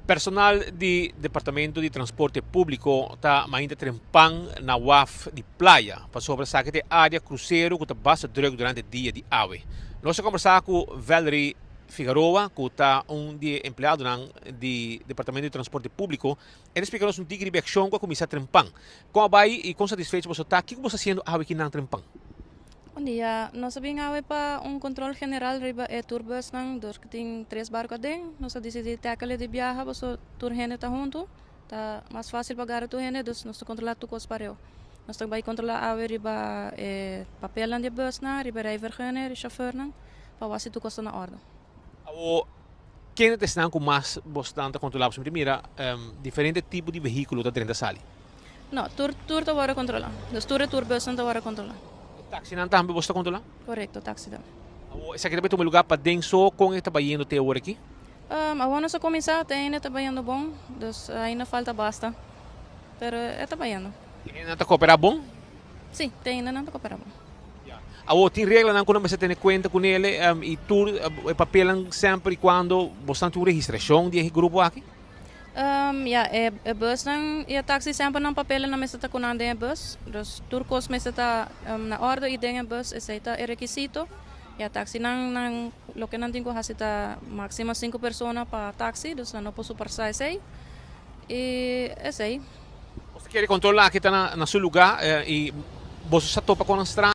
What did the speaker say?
Personal di Departamento di Transporte Públiko ta mainta trempan na waf di Playa pasobra esaki ta e área krusero ku ta basta drùk durante dia di awe. Nos a kombersá ku Valerie Figaroa ku ta un di e empleadonan di Departamento di Transporte Públiko. El a splika nos un tiki riba e akshon ku a kuminsá trempan. Kon a bai i kon satisfecho boso ta? Kiko boso ta hasiendo awe kinan trempan? Bon dia, nos a bin awe pa un control general riba e tourbusnan, dor cu tin tres barco aden, nos a dicidi tackle di biaha paso tur hende ta hunto, ta mas facil pa gara tur hende, dus nos ta controla tur cos pareu. Nos ta bay controla awe riba e papelnan di e busnan, riba e rijvergunning, di chauffeurnan, pa wak si tur cos ta na orde. Awo, kende ta esnan cu mas bosnan ta controla? Pasobra mi ta mira diferente tipo di vehiculo ta drenta sali. No, tur tur ta wòrdu kontrolá. Dus tur e tourbusnan ta wòrdu kontrolá. E taxinan tambe boso ta kontrolá? Korekto, taxi tambe. Awor, esaki ta bai tuma lugá paden so? Kon e ta bayendo te awor aki? Awor nos a kuminsá, te ainda ta bayendo bon. Dus ainda falta basta, pero e ta bayendo. E hendenan ta kooperá bon? Sí, te ainda nan ta kooperá bon. Ya. Awor, tin reglanan ku nan mester tene kuenta kunele i tur e papelnan semper i kuando boso tin un registrashon di e grupo aki? Ya, e busnan y e taxi semper nan papelnan nan mester ta cu nan den e bus. Dus tur cos mester ta na orde y den e bus, esey ta e requisito. Ya, taxinan nan loke nan tin cu haci ta maximo cinco persona pa taxi, dus nan no por supersa esey. Y esey. Boso kere controla aki ta na su lugar y boso sa topa con nan straño?